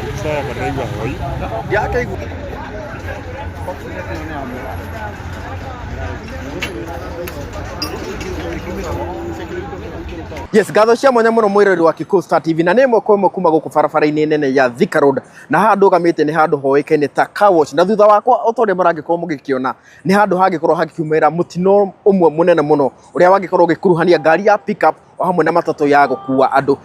Mbica yakwa ndĩraigua heho Ndirakĩigua. Yes, ngatho cia mwanya mũno mwĩroreri wa Kikuyu Star TV, na nĩ ĩmwe kwa ĩmwe kuma gũkũ barabara-inĩ nene ya Thika Road, na haha ndũgamĩte nĩ handũ hoĩkaine ta Car Wash, na thutha wakwa o ta ũrĩa mũrangĩkorwo mũgĩkĩona nĩ handũ hangĩkorwo hakiumĩra mũtino ũmwe mũnene mũno ũrĩa wangĩkorwo ũgĩkuruhania ngari ya pickup o hamwe na matatũ ya gũkua andũ.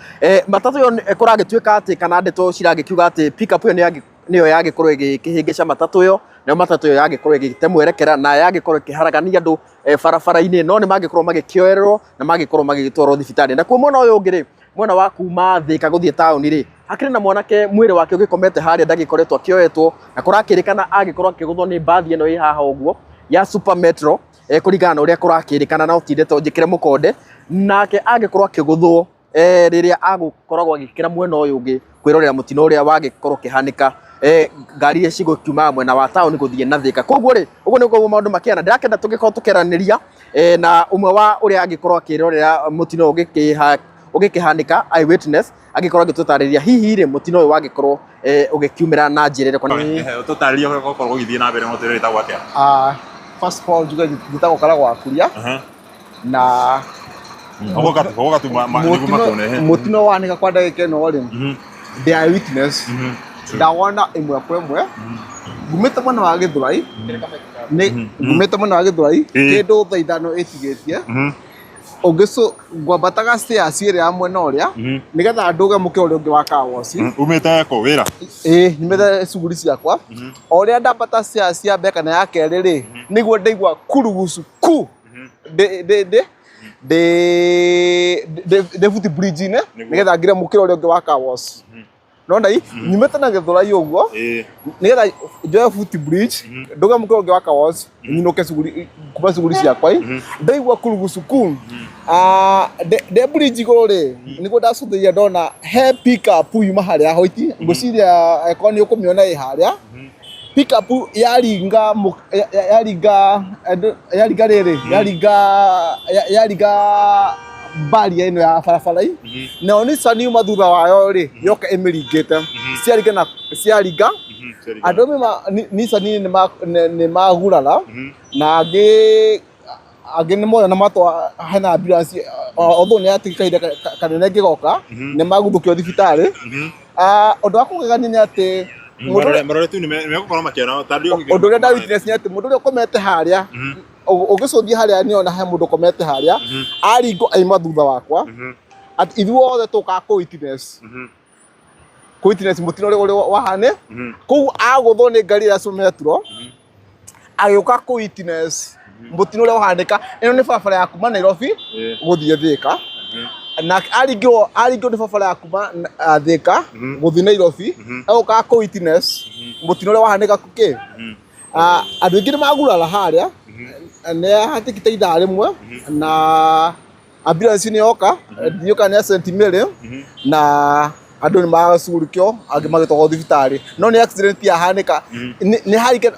Matatũ ĩyo kũragĩtuĩka atĩ, kana ndeto ciragĩkiuga atĩ pickup ĩyo nĩyo yagĩkorwo ĩgĩkĩhĩngĩca matatũ ĩyo, nayo matatũ ĩyo yagĩkorwo ĩgĩte mwerekera na yagĩkorwo ĩkĩharagania andũ barabara-inĩ, no nĩ mangĩkorwo magĩkĩoererwo na magĩkorwo magĩgĩtwarwo thibitarĩ. Nakuo mwena ũyũ ũngĩ rĩ, mwena wa kuma Thĩka gũthiĩ taũni rĩ, hakĩrĩ na mwanake mwĩrĩ wake ũgĩkomete harĩa ndagĩkoretwo akĩoetwo, na kũrakĩrĩkana agĩkorwo akĩgũthwo nĩ mbathi ĩno ĩ haha ũguo ya Super Metro, kũringana na ũrĩa kũrakĩrĩkana, no ti ndeto njĩkĩre mũkonde, nake agĩkorwo akĩgũthwo rĩrĩa agũkoragwo agĩkĩra mwena ũyũ ũngĩ kwĩrorera mũtino ũrĩa wagĩkorwo ũkĩhanĩka, ngari iria cigũkiumaga mwena wa taũni gũthiĩ na Thĩka. Koguo rĩ, ũguo nĩguo maũndũ makĩhana. Ndĩrakĩenda tũgĩkorwo tũkĩaranĩria na ũmwe wa ũrĩa angĩkorwo akĩrorera mũtino ũyũ ũgĩkĩhanĩka, eye witness, angĩkorwo agĩtũtarĩria hihi rĩ, mũtino ũyũ wagĩkorwo ũgĩkiumĩra na njĩra ĩrĩkũ. Tũtarĩrie ũrĩa gũkorwo gũgĩthiĩ na mbere mũtino wĩtagwo atĩa? First of all, njuge njĩtagwo Karagũ wa Kuria na Ũgũka tu nĩguo makone. Mũtino wanĩka kwa ndagĩka ĩno rĩ, ndĩ eye witness, ndawona ĩmwe kwa ĩmwe. Ngumĩte mwena wa Gĩthũrai, nĩ ngumĩte mwena wa Gĩthũrai kĩndũ thaa 5 ĩtigĩtie, ũngĩcũ ngwambataga stairs ĩrĩa ya mwena ũrĩa nĩgetha ndũge mũkĩra ũrĩa ũngĩ wa car wash. Umĩte kũ wĩra? Ĩĩ, nyumĩte cuguri ciakwa. O ũrĩa ndambata stairs ya mbere kana ya kerĩ rĩ, nĩguo ndaigua kurugucu ku ndĩ ndĩ ndĩ ndĩ ndĩ ndĩ foot bridge-inĩ nĩgetha ngire mũkĩra ũrĩa ũngĩ wa car wash. Nona i nyumĩte na Gĩthũrai ũguo nĩgetha njoe foot bridge, ndũge mũkĩra ũngĩ wa car wash, nyinũke cuguri kuma cuguri ciakwa i ndaigua kurugucu ku. Ah, ndĩ bridge igũrũ rĩ, nĩguo ndacũthĩrĩria ndona he pickup yuma harĩa hoiti, ngwĩciria angĩkorwo nĩ ũkũmĩona ĩ harĩa pickup yaringa yaringa yaringa rĩrĩ yaringa yaringa baria ĩno ya barabara i nayo Nissan yuma thutha wayo rĩ, yoka ĩmĩringĩte, ciaringa na ciaringa andũ amwe Nissan nĩ magurara na angĩ angĩ nĩ mona na matwa hena ambulance, although nĩ yatigĩ kahinda kanene ĩngĩgoka, nĩ maguthũkio thibitarĩ. Ah, ũndũ wa kũgegania nĩ atĩ Marore tu nĩ megũkorwo makĩona tondũ ũndũ ũrĩa nda witness nĩ atĩ mũndũ ũrĩa ũkomete harĩa, ũgĩcũthia harĩa nĩona he mũndũ ũkomete harĩa aringwo aima thutha wakwa, atĩ ithuothe tũkaga kũ witness kũ witness mũtino ũrĩa ũrĩa wahane kũu agũthwo nĩ ngari ĩrĩa Super Metro, agĩũka kũ witness mũtino ũrĩa wahanĩka. Ĩno nĩ barabara ya kuma Nairobi gũthiĩ Thĩka, na aringirwo nĩ barabara ya kuma Thĩka gũthiĩ Nairobi, egũkaga kũ witness mũtino ũrĩa wahanĩka kĩ. Ah, andũ aingĩ nĩ magurara harĩa, nĩ hatikite ithaa rĩmwe na ambulance nĩ yoka, ndiũĩ kana nĩ ya St Mary, na andũ nĩ macugurikio, angĩ magĩtwarwo thibitarĩ, no nĩ accident yahanĩka nĩ harika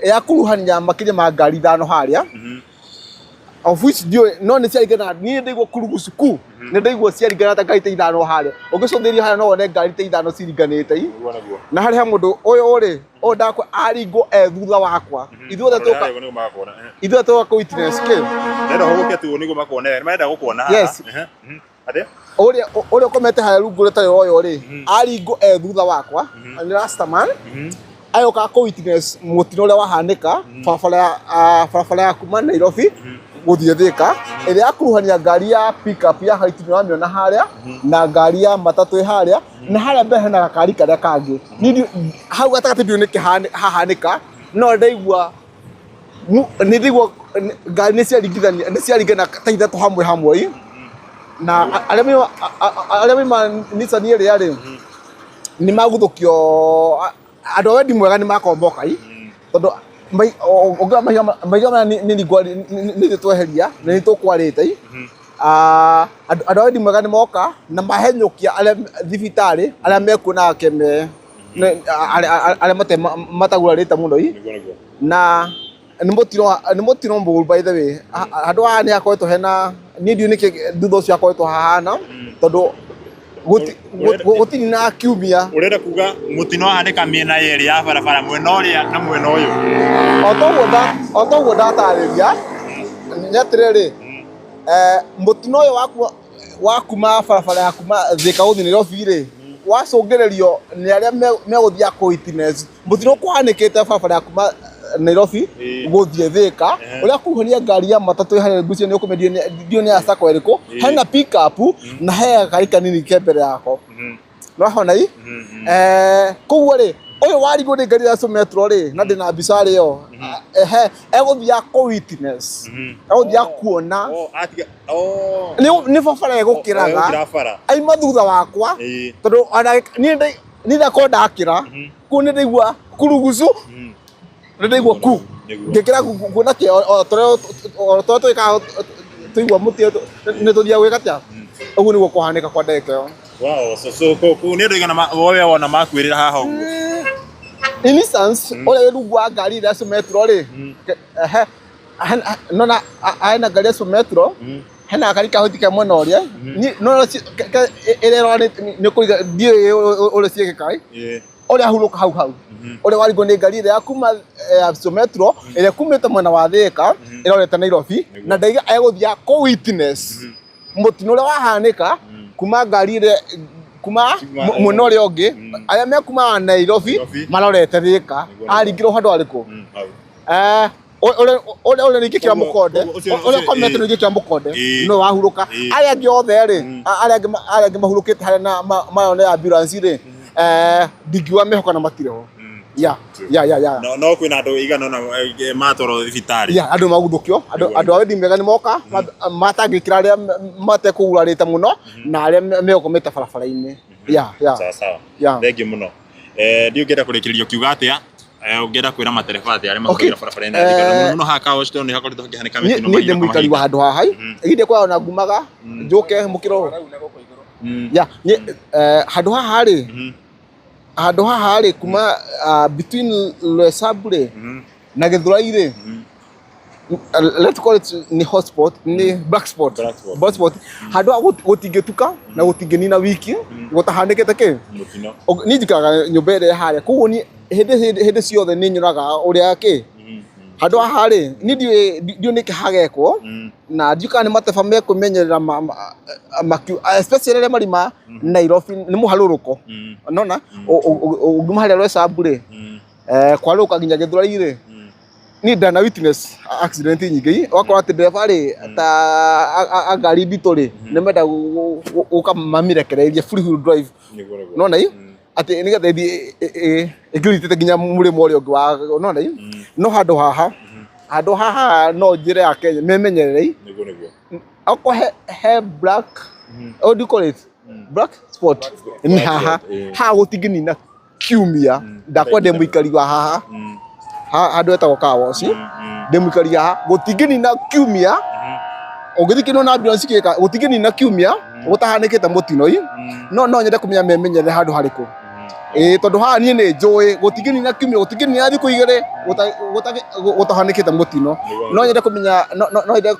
yakuruhania makĩria ma ngari 5 harĩa, of which ndiũĩ no nĩ ciaringana. Niĩ ndaigua kurugucu ku, nĩ ndaigua ciaringana ta ngari ta 5 harĩa. Ũngĩcũthĩrĩria harĩa no wone ngari ta 5 ciringanĩte i na harĩ ha mũndũ ũyũ rĩ, ũyũ ndakwa aringwo e thutha wakwa, ithuothe tũka Nĩguo magakuona. Ithuothe tũka kũ witness kĩ. Ndĩrenda ũhũgũke tu nĩguo makuone, nĩ marenda gũkuona haha. Yes. Atĩa? Ũrĩa ũkomete harĩa rungu rũtarĩ ũyũ rĩ, aringwo e thutha wakwa, nĩ rastaman agĩũka kũ witness mũtino ũrĩa wahanĩka barabara ya barabara ya kuma Nairobi gũthiĩ Thĩka, ĩrĩa yakuruhania ngari ya pickup ya white, nĩũramĩona harĩa, na ngari ya matatũ ĩ harĩa, na harĩa mbere hena gakari karĩa kangĩ. Niĩ hau gatagatĩ ndiũĩ nĩkĩ hahanĩka, no ndaigua nĩ ndaigua ngari nĩ ciaringithania, nĩ ciaringana ta ithatũ hamwe hamwe i na arĩa maima Nissan ĩrĩa rĩ, nĩ maguthũkio. Andũ a wendi mwega nĩ makomboka i tondũ ũngĩona mahiga maya nĩ nĩ tweheria na nĩ tũkwarĩte i. Ah, andũ a wendi mwega nĩ moka na mahenyũkia arĩa thibitarĩ, arĩa mekuona keme arĩa matagurarĩte mũno i. Nĩguo nĩguo. Na nĩ mũtino mũru, by the way. Handũ haha nĩ hakoretwo hena, niĩ ndiũĩ nĩkĩ thutha ũcio hakoretwo hahana, tondũ Gũtirĩ na kiumia. Ũrenda kuga mũtino wahanĩka mĩena yerĩ ya barabara, mwena ũrĩa na mwena ũyũ? O toguo ndatarĩria nĩ atĩrĩrĩ, mũtino ũyũ wa kuma barabara ya kuma Thika gũthiĩ Nairobi rĩ, wacũngĩrĩrio nĩ arĩa megũthiaga kũ witness mũtino kũhanĩkĩte barabara ya kuma Nairobi gũthiĩ Thika, ũrĩa kuhania ngari ya matatũ harĩa ngwĩciria nĩ ũkũmendio ndiũ nĩ ya sacco ĩrĩkũ, hena pick up na he gari kanini ke mbere yako. Nĩwahona i koguo rĩ, ũyũ warigwo nĩ ngari ya Metro rĩ, na ndĩna mbica rĩ ĩyo, ehe, egũthiaga kũ witness, egũthiaga kuona. Oh, atiga oh. Nĩ barabara ĩgũkĩraga. Ĩgũkĩra bara. Aima thutha wakwa, tondũ ona niĩ ndakorwo ndakĩra kũu nĩ ndaigua kurugucu, nĩ ndaigua ku ngĩkĩra kuona kĩ o torĩa twĩkaga tũigua mũtĩ nĩ tũthiaga gwĩka atĩa, ũguo nĩguo kũhanĩka kwa ndagĩka ĩyo. Wow, so kũu nĩ andũ aigana wewe wona makuĩrĩra haha ũguo? In instance, ũrĩa wĩ rungu wa ngari ĩrĩa ya Metro rĩ, ehe, nona hena ngari ya Metro, hena gari kahũti ke mwena ũrĩa, nona ĩrĩa ĩrora nĩ kũiga ndiũĩ ũrĩa ciĩkĩkaga, ũrĩa ahurũka hau hau, ũrĩa warigwo nĩ ngari ĩrĩa ya kuma ya Metro ĩrĩa kumĩte mwena wa Thika ĩrorete Nairobi, na ndaiga egũthiaga kũ witness mũtino ũrĩa wahanĩka kuma ngari ĩrĩa kuma mwena ũrĩa ũngĩ, arĩa mekumaga Nairobi marorete Thika, aringirwo handũ harĩkũ? Ũrĩa ningĩkĩra mũkonde, ũrĩa ũkomete ningĩkĩra mũkonde no wahurũka. Arĩa angĩ othe rĩ, arĩa angĩ mahurũkĩte harĩa na marona ambulance rĩ, ndingiuga meho kana matirĩ ho. Ya ya ya ya. No kwĩna andũ igana ũna matwarwo thibitarĩ. Ya, andũ maguthũkio, andũ a wendi mega nĩ moka matangĩkĩra arĩa matekũgurarĩte mũno na arĩa megũkomete barabara-inĩ. Ya ya. Sawa sawa. Ya. Thengiũ mũno. Ndiũ ũngĩenda kũrĩkĩrĩria ũkiuga atĩa? Ũngĩenda kwĩra matereba atĩa arĩa mahũthagĩra barabara ĩno ya Thika Road? Mũno haha car wash tondũ nĩ hakoretwo hakĩhanĩka mĩtino Niĩ ndĩ mahinda kwa mũikari wa mahinda. handũ haha ihinda kwa ona ngumaga njũke mũkĩro. Ya, handũ haha rĩ, handũ haha rĩ, kuma between Roysambu rĩ na Gĩthũrai rĩ, let's call it ni hotspot, ni black spot. Black spot. Handũ haha gũtingĩtuka na gũtingĩnina wiki gũtahanĩkĩte kĩ mũtino. Niĩ njikaraga nyũmba ĩrĩa harĩa, koguo niĩ hĩndĩ ciothe nĩ nyonaga ũrĩa kĩ handũ haha rĩ, niĩ ndiũĩ nĩkĩ hagekwo, na ndiũĩ kana nĩ mateba mekwĩmenyerera, especially arĩa marima Nairobi nĩ mũharũrũko, nona ũngiuma harĩa Roysambu rĩ, kwarũka nginya Gĩthũrai rĩ, niĩ ndana witness accident nyingĩ, ũgakora atĩ ndereba rĩ, ta a ngari nditũ rĩ, nĩ menda gũka mamĩrekereirie free wheel drive, nona i atĩ nĩgetha ĩthiĩ ĩngĩrutĩte nginya mũrĩmo ũrĩa ũngĩ wa nona i. No handũ haha no njĩra ya Kenya memenyererei. Nĩguo nĩguo. Okorwo he black, what do you call it, black spot, nĩ haha. Haha gũtingĩnina kiumia. Ndakwa ndĩ mũikari wa haha handũ hetagwo car wash, ndĩ mũikari haha, gũtingĩnina kiumia ũngĩthiĩ kĩno na ambulance gĩka, gũtingĩnina kiumia gũtahanĩkĩte mũtino i. No nyende kũmenya memenyerere handũ harĩkũ, ĩĩ, tondũ haha niĩ nĩ njũĩ gũtingĩnina kiumia, gũtingĩnina thikũ 2 gũtahanĩkĩte mũtino. No nyende kũmenya, no nyende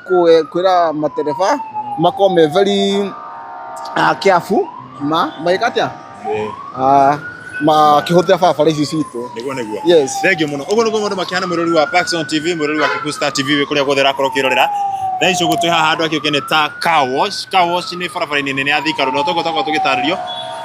kwĩra matereba makorwo me very careful ma magĩka atĩa, makĩhũthĩra barabara ici citũ. Nĩguo nĩguo. Yes. Thengiũ mũno. Ũguo nĩguo maũndũ makĩhana, mwĩrori wa Paxson TV, mwĩrori wa Kikuyu Star TV, wĩ kũrĩa guothe ũrakorwo ũkĩrorera. Thaa ici ũguo twĩ haha handũ hakĩũke nĩ ta car wash. Car wash nĩ barabara-inĩ nene ya Thika Road. Na toguo twakorwo tũgĩtarĩrio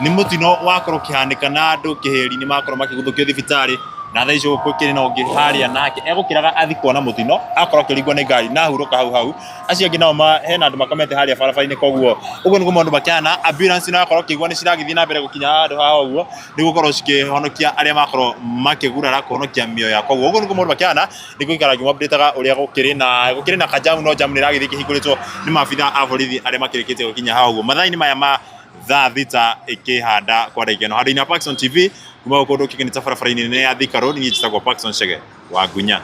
nĩ mũtino wakorwo ũkĩhanĩka na andũ kĩhĩri nĩ makorwo makĩguthũkio thibitarĩ, na thaa ici ũguo gũkĩrĩ na ũngĩ harĩa nake egũkĩraga athi kuona mũtino akorwo akĩringwo nĩ ngari na ahurũka hau hau. Acio angĩ nao hena andũ makomete harĩa barabara-inĩ. Koguo ũguo nĩguo maũndũ makĩhana. Ambulance no yakorwo ũkĩigua nĩ ciragĩthiĩ na mbere gũkinya handũ haha ũguo nĩ gũkorwo cikĩhonokia arĩa makorwo makĩgurara, kũhonokia mĩoyo yao. Koguo ũguo nĩguo maũndũ makĩhana, nĩ gũikara ngĩmũ-update-aga ũrĩa gũkĩrĩ na kajamu, no jamu nĩ ĩragĩthiĩ ĩkĩhingũrĩtwo nĩ maabitha a borithi arĩa makĩrĩkĩtie gũkinya haha ũguo mathaa-inĩ maya ma thaa 6 ĩkĩhanda kwa ndagĩka ĩno. Handũ-inĩ ha Paxson TV kuma gũkũ kũndũ kĩngĩ nĩ ta barabara-inĩ nene ya Thika Road, niĩ njĩtagwo Paxson Chege wa Ngunya.